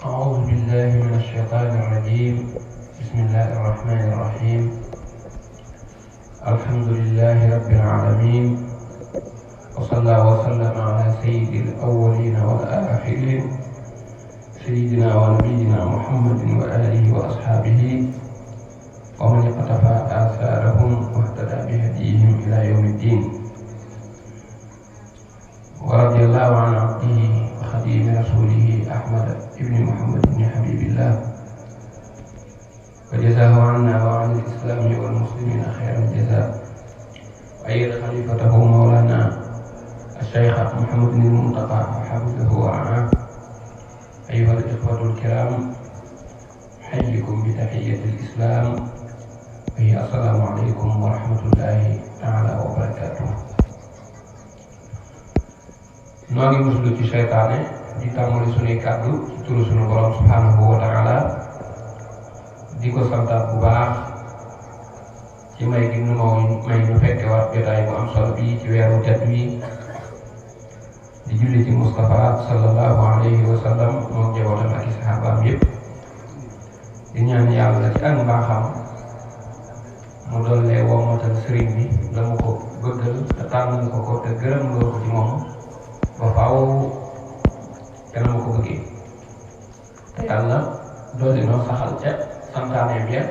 أعوذ بالله من الشيطان الرجيم. بسم الله الرحمن الرحيم. الحمد لله رب العالمين، وصلى وسلم على سيد الأولين والآخرين سيدنا ونبينا محمد وآله وأصحابه ومن اقتفى آثارهم واهتدى بهديهم إلى يوم الدين. ورضي الله عن عبده وخديم رسوله أحمد بن محمد بن حبيب الله، وجزاه عنا وعن الإسلام والمسلمين خير الجزاء، وأيد خليفته مولانا الشيخ محمد بن المنتقى وحفظه ورعاه. أيها الإخوة الكرام، أحييكم بتحية الإسلام وهي السلام عليكم ورحمة الله تعالى وبركاته. noo ngi muslu ci seytaane di tàmmali sunuy kàddu ci turu sunu borom subhanahu wa taala, di ko santaat bu baax ci may gi nu may ñu fekke waat jotaay bu am solo bii ci weeru tedd wi, di julli ci Mustafa sallallahu alayhi wa sallam moom njabootam ak i saxaabaam yépp, di ñaan yàlla ci ak mbaaxam mu dollee womatal sëriñ bi la mu ko bëggal te tànnal ko te gërëm loo ko ci moom ba faaw kenn mu ko bëggee, te yàlla doole noo saxal ca santaaneem ya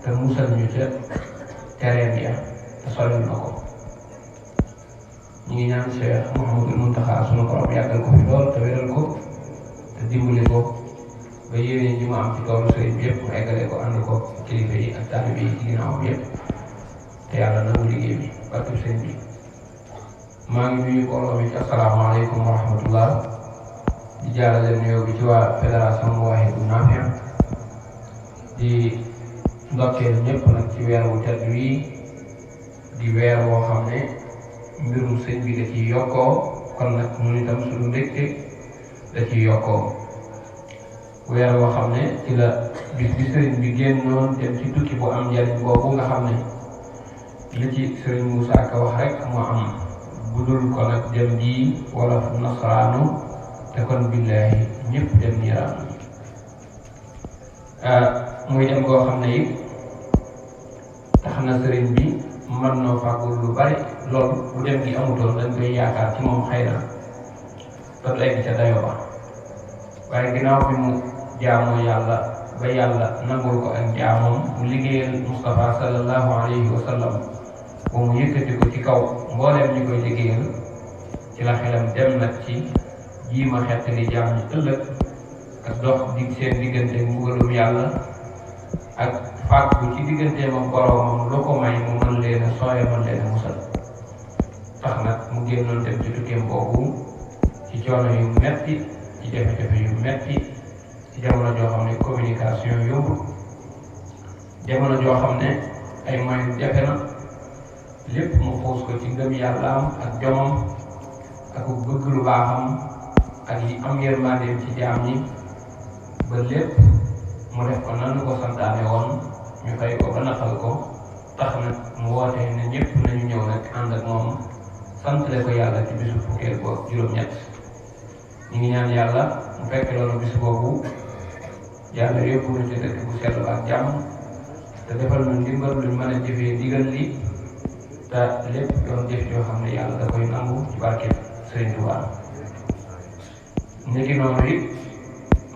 te musal ñu ca tereem ya te solil na ko. ñu ngi ñaan Cheikh Mouhamadul Muntaxa sunu borom yàggal ko fi lool te wéral ko te dimbali ko ba yéene ji mu am ci toolu sëriñ bi yëpp mu eggale ko ànd ko kilifa yi ak taalibe yi ci ginnaawam yëpp, te yàlla nangu liggéey bi barke sëriñ bi. maa ngi nuyu mbooloo mi ci asalaamaaleykum wa rahmatullah, di jaarale nuyoo bi ci waa fédération Mawahibou Nafih, di ndokkeel ñëpp nag ci weer wu tedd wii di weer woo xam ne mbirum sëñ bi da ciy yokkoo, kon nag ñun itam suñu mbégte da ciy yokkoo. weer woo xam ne ci la bis bi sëriñ bi génnoon dem ci tukki bu am njariñ boobu nga xam ne li ci sëriñ Moussa Ka wax rek moo am, budul ko nag dem ji wala fu nasaraanu te kon billaahi ñëpp dem niiraanu. muy dem koo xam ne it tax na sëriñ bi mën noo fàggul lu bari lool. bu dem gi amutoon dañ koy yaakaar ci moom xëy na dootu egg ca dayo ba, waaye ginnaaw bi mu jaamoo yàlla ba yàlla nangul ko ak jaamoom mu liggéeyal Mustafa sallallahu alayhi wa sallam ba mu yëkkati ko ci kaw mbooleem ñu koy liggéeyal, ci la xelam dem nag ci jiima xett li jaam ñi ëllëg ak dox dig seen diggante mbugalum yàlla ak fàggu ci digganteem ak boroomam lu ko may mu mën leen a sooye mën leen a musal. tax nag mu génnoon dem ci tukkeem boobu ci coono yu metti, ci jafe-jafe yu metti, ci jamono joo xam ne communication yombul, jamono joo xam ne ay moyens jafe na, lépp mu xuus ko ci ngëm yàllaam ak jomam ak bëgg lu baaxam ak yi am yërmandeem ci jaam ñi, ba lépp mu def ko nanu ko santaane woon, ñu fay ko ba naxal ko. tax nag mu woote ne ñëpp nañu ñëw nag ànd ak moom santale ko yàlla ci bisu fukkeel ko juróom-ñett. ñu ngi ñaan yàlla mu fekk loolu bis boobu yàlla yóbbu ñu ci dëkk bu sell ak jàmm te defal ñu ndimbal luñ mën a jëfee ndigal li, te lépp yoon jëf yoo xam ne yàlla da koy nangu ci barke Sëriñ Tuubaa. niki noonu it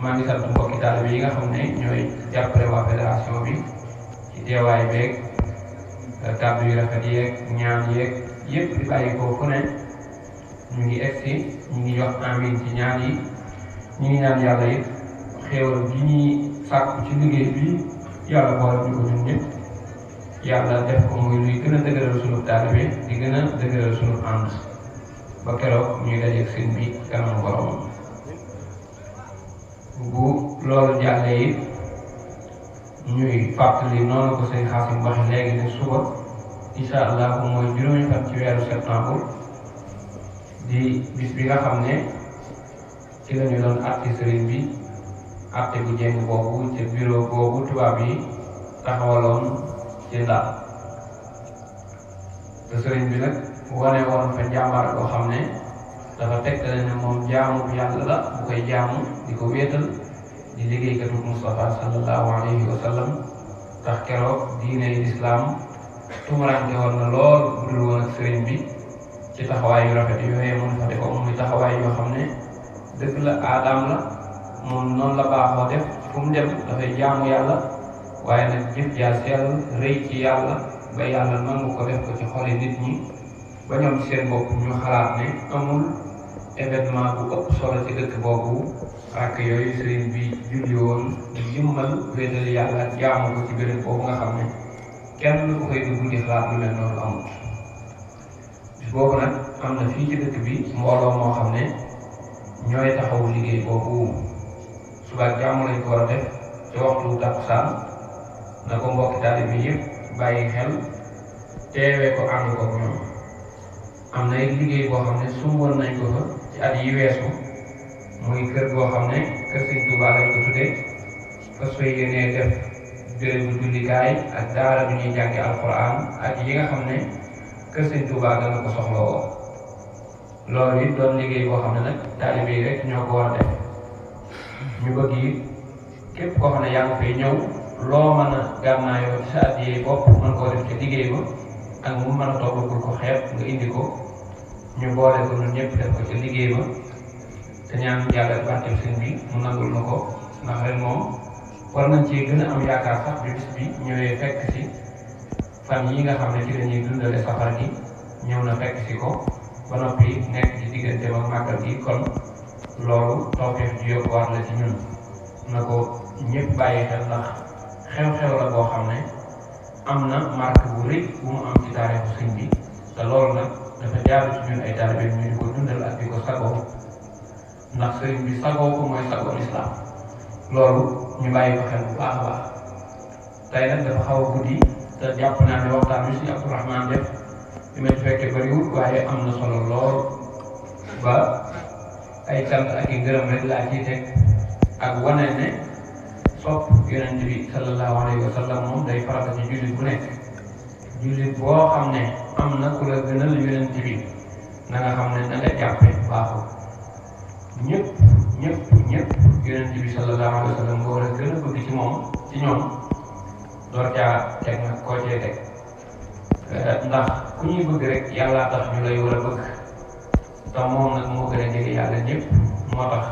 maa ngi sant mbokki taalibe yi nga xam ne ñooy jàppale waa fédération bi ci teewaay beeg kàddu yu rafet yeeg ñaan yeeg yëpp di bàyyi ko fu ne ñu ngi egsi, ñu ngi jox amin ci ñaan yi. ñu ngi ñaan yàlla it xéewal gi ñuy sàkku ci liggéey bi yàlla boole ñu ko ñun ñëpp, yàlla def ko muy luy gën a dëgëral sunu taalibe di gën a dëgëral sunu ànd ba keroog ñuy dajeeg sëñ bi kanamu boromam. bu loolu jàllee it ñuy fàttali noonu ko sëñ Xaasim waxe léegi ne suba incha allah mooy juróomi fan ci weeru septembre di bis bi nga xam ne ci la ñu doon àtte sëriñ bi, àtte bu jeng boobu ca bureau boobu tubaab yi taxawaloon ci Ndar. te sëriñ bi nag wane woon fa njàmbaar boo xam ne dafa tegtale ne moom jaamu yàlla la bu koy jaamu di ko wéetal di liggéeykatu Mustafa sallallahu alayhi wa sallam tax keroog diine lislaam tumurante woon na lool bu dul woon ak sëriñ bi ci taxawaay yu rafet yooyee mun fa defa muy taxawaay yoo xam ne dëgg la aadaam la moom noonu la baaxoo def fu mu dem dafay jaamu yàlla waaye nag jëf ja sell rëy ci yàlla ba yàlla nangu ko def ko ci xoli nit ñi ba ñoom ci seen bopp ñu xalaat ne amul événement bu ëpp solo ci dëkk boobu ak yooyu sëriñ bi julli woon di jëmmal wéetal yàlla ak jaamu ko ci béréb boobu nga xam ne kenn ku koy dugg di xalaat lu mel noonu amul. bis boobu nag am na fii ci dëkk bi mbooloo moo xam ne ñooy taxawu liggéey boobu suba ak jàmm lañ ko war a def ci waxtu takkusaan na ko mbokki taalibe bi yëpp bàyyi xel teewee ko ànd ko ñoom. am na it liggéey boo xam ne sumboon nañ ko fa ci at yi weesu muy kër goo xam ne kër Sëñ Tuubaa lañ ko tuddee fas yéenee def béréb bu jullikaay ak daara bi ñuy jànge alquran ak yi nga xam ne kër Sëñ Tuubaa dana ko soxla woo loolu it doon liggéey boo xam ne nag taalibe yi rek ñoo ko war a def ñu bëgg it képp koo xam ne yaa ngi fay ñëw loo mën a gànnaayoo ci sa addiyee bopp mën koo def ci liggéey ba ak mu mën a toog bul ko xeeb nga indi ko ñu boole ko ñun ñëpp def ko ci liggéey ba te ñaan yàlla barkeel sëñ bi mu nangul na ko ndax ren moom war nañ ci gën a am yaakaar sax bi bis bi ñëwee fekk si fan yi nga xam ne ci lañuy dundale safar gi ñëw na fekk si ko ba noppi nekk ci diggante ba màggal gi kon loolu tawfeex ji yokkuwaat la ci ñun na ko ñëpp bàyyi xel ndax xew-xew la boo xam ne am na marque bu rëy bu mu am ci taarixu sëñ bi te loolu nag dafa jaaru ci ñun ay taalibe ñu di ko dundal ak di ko sagoo ndax sëriñ bi sagoo ko mooy sagoo lislaam loolu ñu bàyyi ko xel bu baax a baax tey nag dafa xaw a guddi te jàpp naa ne waxtaan wi si Abdourahmane def li ma ci fekkee bëriwul waaye am na solo lool ba ay cant ak i ngërëm rek laa ciy teg ak wane ne sopp yonent bi sallallahu alayhi wa sallam moom day farata ci jullit bu nekk jullit boo xam ne am na ku la gënal yonent bi na nga xam ne na nga jàppe baaxul ñëpp yonent bi sallallahu alayhi wa sallam nga war a gën a bëgg ci moom ci ñoom door caa teg nag koo cee teg ndax ku ñuy bëgg rek yàlla tax ñu lay war a bëgg te moom nag moo gën a jege yàlla ñëpp moo tax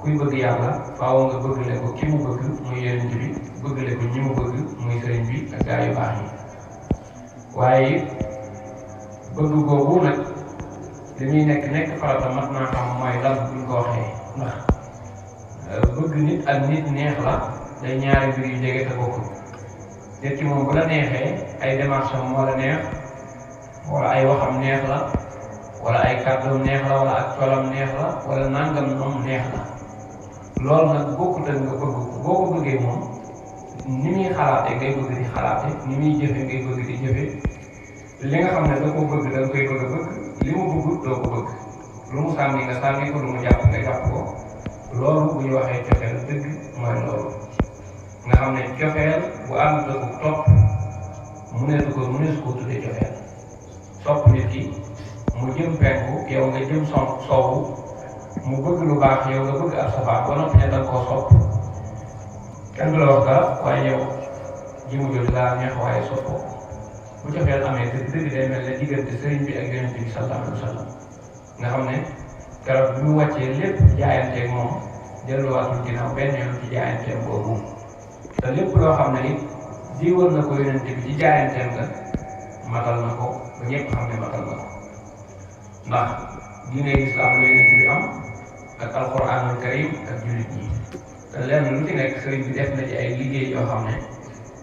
kuy bëgg yàlla faaw nga bëggale ko ki mu bëgg muy yonent bi bëggale ko ñi mu bëgg muy sëriñ bi ak gaa yu baax yi waaye bëgg googu nag li muy nekk farata mat naa xam mooy lan buñ ko waxee ndax bëgg nit ak nit neex la day ñaari mbir yu jege te bokkul nit ki moom bu la neexee ay démarche am moo la neex wala ay waxam neex la wala ay kàddoom neex la wala ak colam neex la wala nangam moom neex la loolu nag bokkut ak nga bëgg boo ko bëggee moom ni muy xalaate ngay bëgg di xalaate ni muy jëfe ngay bëgg di jëfe li nga xam ne da ko bëgg da nga koy bëgg a bëgg li mu bëggut doo ko bëgg lu mu sànni nga sànni ko lu mu jàpp nga jàpp ko loolu bu ñu waxee cofeel dëgg mooy loolu nga xam ne cofeel bu ànd ak topp mëneesu ko tuddee cofeel sopp nit ki mu jëm penku yow nga jëm soowu mu bëgg lu baax yow nga bëgg ab safaan ba noppi ne da nga koo sopp kenn du la wax dara waaye yow ji mu jël laa neex waaye soppoo bu cofeel amee dëgg day mel ne diggante sëriñ bi ak yonent bi sallallahu alayhi wa sallam nga xam ne keroog bi mu wàccee lépp jaayanteeg moom delluwaatul ginnaaw benn yoon ci jaayanteem boobu te lépp loo xam ne it diiwal na ko yonent bi ci jaayanteem nga matal na ko ba ñëpp xam ne matal na ko ndax diine islam la yonent bi am ak alquranul karim ak jullit ñi te lenn lu ci nekk sëriñ bi def na ci ay liggéey yoo xam ne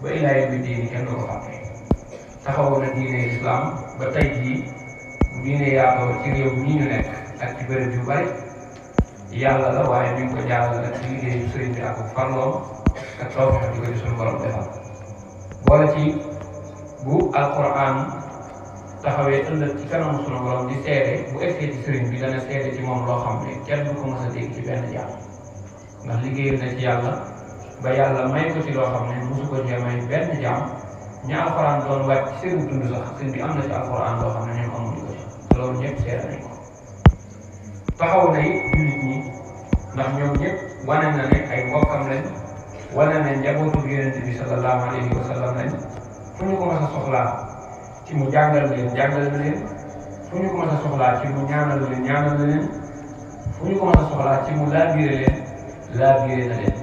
ba ilaaye bi diini kenn du ko fàtte taxawoon na diine islam ba tey jii diine yaatoo ci réew mi ñu nekk ak ci bërëb yu bari yàlla la waaye mi ngi ko jaarale nag ci liggéeyu sëriñ bi ak farloom ak tawfeex di ko ci suñu borom defal boole ci bu alquran taxawee ëllëg ci kanamu sunu borom di seede bu egsee ci sëriñ bi dana seede ci moom loo xam ne kenn du ko mës a dégg ci benn jaam ndax liggéeyal na ci yàlla ba yàlla may ko ci loo xam ne mosu ko cee may benn jaam ña alxuraan doon wàcc ci seen dund sax sëriñ bi am na ci alxuraan loo xam ne ñoom amuñu ko ci te loolu ñëpp seede nañ ko taxaw na it jullit ñi ndax ñoom ñëpp wane na ne ay mbokkam lañ wane na njabootu yonent bi sallallahu alayhi wa sallam lañ fu ñu ko mës a soxlaa ci mu jàngal na leen fu ñu ko mës a soxlaa ci mu ñaanal na leen fu ñu ko mës a soxlaa ci mu laabiré na leen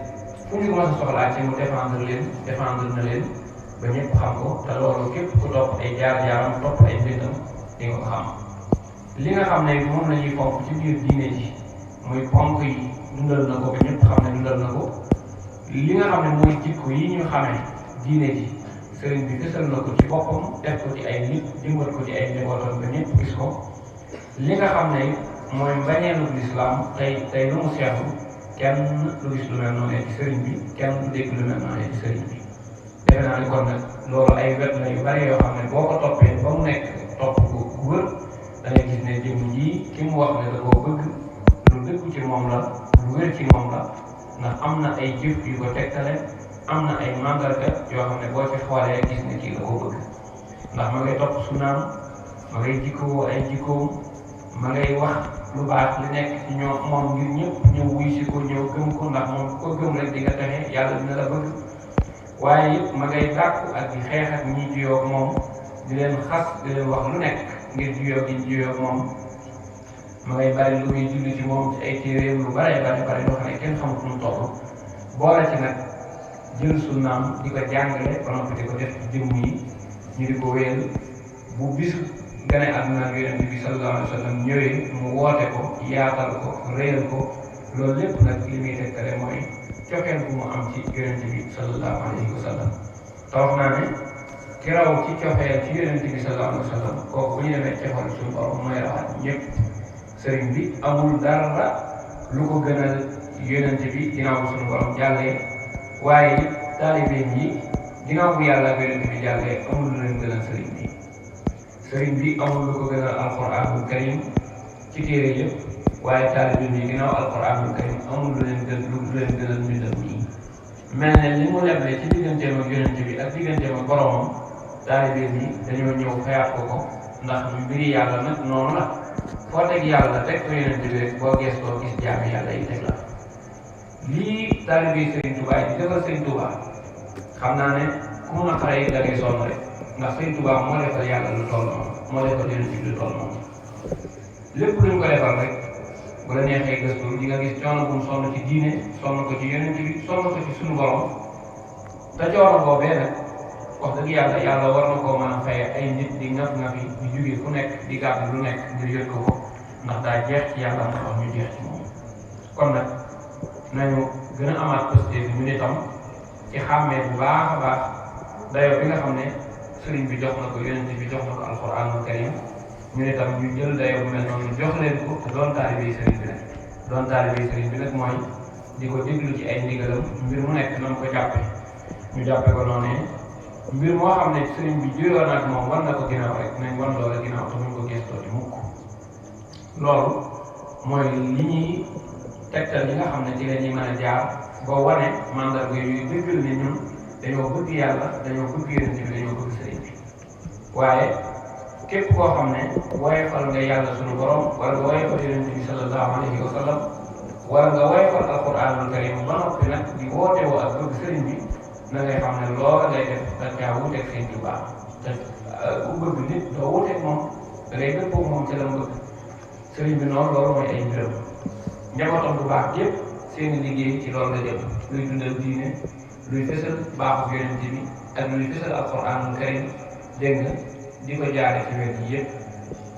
fu ñu ko mës a soxlaa ci mu défendre na leen ba ñëpp xam ko te loolu képp ku topp ay jaar-jaaram topp ay mbindam di nga ko xam. li nga xam ne moom la ñuy fonk ci biir diine ji muy ponk yi dundal na ko ba ñëpp xam ne dundal na ko li nga xam ne mooy jikko yi ñu xamee diine ji sëriñ bi fësal na ko ci boppam def ko ci ay nit dimbal ko ci ay njabootam ba ñëpp gis ko li nga xam ne mooy mbañeelu lislaam tey lu mu seetlu kenn lu gis lu mel noonu ci sëriñ bi kenn du dégg lu mel noonu ci sëriñ bi defe naa ni kon nag loolu ay wet la yu bari yoo xam ne boo ko toppee ba mu nekk topp gu wër da ngay gis ne jëm ji ki mu wax ne da koo bëgg lu dëggu ci moom la lu wér ci moom la ndax am na ay jëf yu ko tegtale am na ay mandarga yoo xam ne boo ci xoolee gis ne kii da koo bëgg ndax ma ngay topp sunnaam ma ngay jikkoo ay jikkoom ma ngay wax lu baax li nekk ci ñoom moom ngir ñëpp ñëw wuy si ko ñëw gëm ko ndax moom ko gëm rek di nga texe yàlla dina la bëgg waaye it ma ngay dàkku ak di xeex ak ñi juyoo moom di leen xas di leen wax lu nekk ngir juyoo gi juyoo moom ma ngay bari lu muy julli ci moom ci ay téeréem lu bare loo xam ne kenn xamut nu mu toll boole ci nag jël sunnaam di ko jàngale ba noppi di ko def ci jëmm yi ñu di ko wéyal bu bisu gane àdduna ak yonent bi sallallahu alayhi wa sallam ñëwee mu woote ko yaatal ko réyal ko loolu lépp nag li muy tegtale mooy cofeel bu mu am ci yonent bi sallallahu alayhi wa sallam te wax naa ne ki raw ci cofeel ci yonent bi sallallahu alayhi wa sallam kooku bu ñu demee ci xol suñu borom mooy rawaat ñëpp sëriñ bi amul dara lu ko gënal yonent bi ginnaaw bu suñu borom jàllee waaye taalibeem yi ginnaaw bu yàlla ak yonent bi jàllee amul lu leen gënal sëriñ bi amul lu ko gënal alquranul karim ci téere yëpp waaye taalibeem yi ginnaaw alquranul karim amul lu leen gënal mbindam nii mel ne li mu leble ci digganteem ak yonent bi ak digganteem ak boromam taalibeem yi dañoo ñëw fayaat ko ndax mbiri yàlla nag noonu la foo teg yàlla teg ko yonent bi rek boo gëstoo gis jaami yàlla yi teg la lii taalibe Sëriñ Tuubaa yi di defal Sëriñ Tuubaa xam naa ne ku mun a xare yi da ngay sonn rek ndax Sëriñ Tuubaa moo defal yàlla lu toll noonu moo defal yonent bi lu toll noonu lépp luñ ko defal rek bu la neexee gëstu di nga gis coono bu mu sonn ci diine sonn ko ci yonent bi sonn ko ci suñu borom te coono boobee nag wax dëgg yàlla war na koo mën a fay ay nit di ngaf ngafi di jóge fu nekk di gàtt lu nekk ngir yëg ko ndax daa jeex ci yàlla moo tax ñu jeex ci moom kon nag nañu gën a amaat positif bi ñu ne tam ci xàmmee bu baax a baax dayoo bi nga xam ne sëriñ bi jox na ko yonent bi jox na ko alquranul karim ñu ne tam ñu jël dayoo bu mel noonu jox leen ko te doon taalibe sëriñ bi nag doon taalibe sëriñ bi nag mooy di ko déglu ci ay ndigalam mbir mu nekk na mu ko jàppe ñu jàppe ko noonee mbir moo xam ne sëriñ bi juyoo nag moom war na ko ginnaaw rek nañ wan loola ginnaaw te muñ ko gëstoo ci mukk loolu mooy li ñuy tegtal yi nga xam ne ci la ñuy mën a jaar ba wane mandarga yu dëggal ne ñun dañoo bëgg yàlla dañoo bëgg yonent bi dañoo bëgg sëriñ bi waaye képp koo xam ne woyofal nga yàlla sunu borom wala nga woyofal yonent bi sallallahu alayhi wa sallam wala nga woyofal alquranul karim ba noppi nag di woote woo ak bëgg sëriñ bi na ngay xam ne loola ngay def da caa wuteeg Sëriñ Tuubaa te ku bëgg nit doo wuteeg moom da ngay dëppoo moom ci la mu bëgg sëriñ bi noonu loolu mooy ay mbiram njabootam bu baax yëpp seeni liggéey ci loolu la jëm luy dundal diine luy fësal baaxu yonent bi ak luy fësal alquranul karim dégg nga di ko jaare ci wet yi yëpp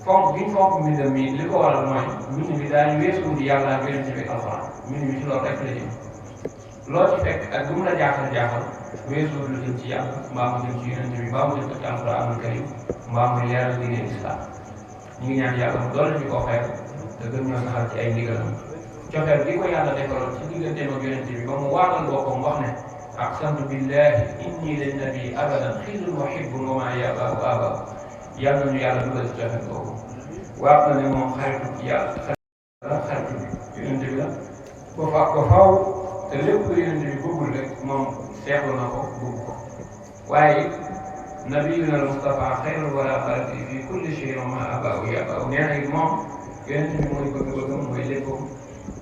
fonk bi ñu fonk mbindam mi li ko waral mooy mbind mi daañu weesu di yàlla ak yonent bi alquran mbind mi ci loolu rek la jëm loo ci fekk ak lu mu la jaaxal weesu lu jëm ci yàlla mbaa mu jëm ci yonent bi mbaa mu jëm ci alquranul karim mbaa muy leeral diine islam ñu ngi ñaan yàlla mu doole ñu ko xeer te gën ñoo saxal ci ay ndigalam cofeel bi ko yàlla defaloon ci digganteem ak yonent bi ba mu waatal boppam wax ne aqsamtu billahi inni linnabi abadan xillun wa hibbun wa ma yabaahu abaahu yàlla nañu yàlla dugal ci cofeel boobu waat na ne moom xaritu yàlla xaritu bi yonent bi la ba faaw te lépp lu yonent bi bëggul rek moom seexlu na ko bëgg ko waaye nabiyuna al Mustafa xayrul wara xalati fi kulli shay'in wa ma abaahu yabaahu nee na it moom yonent bi mooy bëgg-bëggam mooy léppam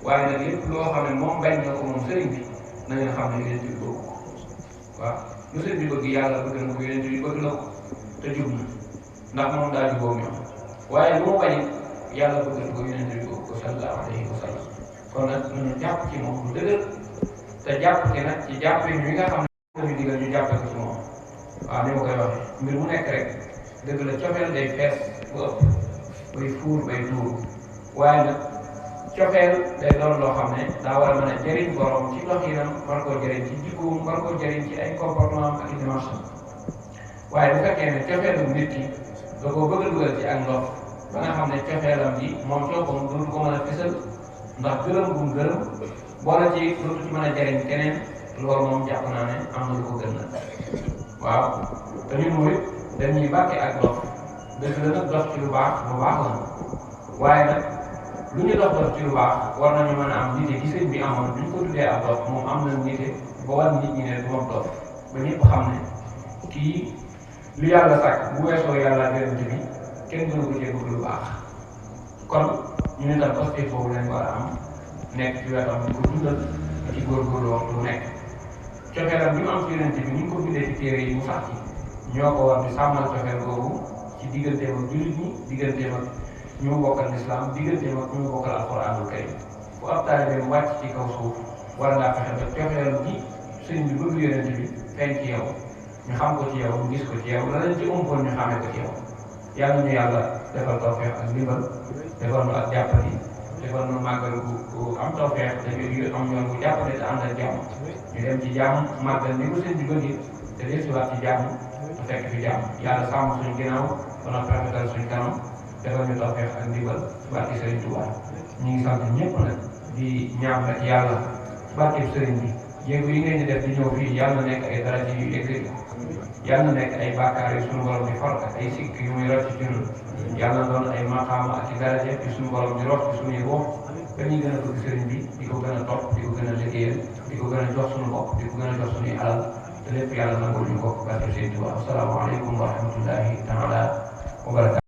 waaye nag lépp loo xam ne moom bañ na ko moom sëriñ bi na ngeen xam ne yonent bi bëgg ko waaw lu sëriñ bi bëgg yàlla bëgg na ko yonent bi bëgg na ko te jub na ndax moom daa jubóom ñoom waaye lu mu bañ yàlla bëgg na ko yonent bi bëgg ko sallallahu alayhi wa sallam kon nag ñu jàpp ci moom lu dëgër te jàpp ci nag ci jàppee ñi nga xam ne ñu digal ñu jàppe ko ci moom waaw ni ma koy waxee mbir mu nekk rek dëgg la cofeel day fees bu ëpp bay fuur bay tuur waaye nag cofeel day doon loo xam ne daa war a mën a jëriñ borom ci doxinam war koo jëriñ ci jikkoom war koo jëriñ ci ay comportement ak i dimension waaye bu fekkee ne cofeelu nit ki da koo bëgg a dugal ci ak ndox ba nga xam ne cofeelam bi moom coppam dootu ko mën a fësal ndax gërëm bu mu gërëm boole ci dootu ci mën a jëriñ keneen loolu moom jàpp naa ne am na lu ko gën na waaw te ñun mooy dañuy bàkke ak dox dëgg la nag dox ci lu baax la waaye nag lu ñu dox ci lu baax war nañu mën a am nite gi sëñ bi amoon duñ ko tuddee ak dox moom am na nite ba war nit ñi ne du moom dox ba ñëpp xam ne kii lu yàlla sàkk bu weesoo yàlla yonent bi kenn gënu ko cee bëgg lu baax kon ñu ne tam posté foofu lañ war a am nekk ci wetam ñu ko dundal ci góorgóorlu waxtu bu nekk cofeelam bi mu am ci yonent bi ni ñu ko bindee ci téere yi mu sax ci ñoo ko war di sàmmal cofeel googu ci digganteem ak jullit ñi digganteem ak ñu mu bokkal lislaam digganteem ak ñu mu bokkal alxuraanul karim fu ab taalibe mu wàcc ci kaw suuf war ngaa fexe ba cofeel gi sëñ bi bëgg yonent bi feeñ ci yow ñu xam ko ci yow ñu gis ko ci yow la leen ci ëmpoon ñu xamee ko ci yow yàlla ñu yàlla defal tawfeex ak ndimbal defal nu ak jàppali defal nu màggal bu am tawfeex dañuy am yoon bu jàppale te ànd ak jàmm ñu dem ci jàmm màggal ni ko sëñ bi bëggee te del si waat ci jàmm te fekk fi jàmm yàlla sàmm suñu ginnaaw wala rafetal suñu kanam defal ñu tawfeex ak ndimbal barke Sëriñ Tuubaa ñu ngi sant ñëpp nag di ñaan rek yàlla barke sëriñ bi jéego yi ngeen di def di ñëw fii yàlla na nekk ay daraja yu yëkkati yàlla na nekk ay bàkkaar yu suñu borom di far ak ay sikk yu muy rocc ci ñun yàlla na doon ay maqaama ak i daraja yu suñu borom di rocc ci suñuy ruux ba ñuy gën a bëgg sëriñ bi di ko gën a topp di ko gën a liggéeyal di ko gën a jox suñu bopp di ko gën a jox suñuy alal te lépp yàlla nangul ñu ko barke Sëriñ Tuubaa asalaamaaleykum wa rahmatullahi taala wa barakaatu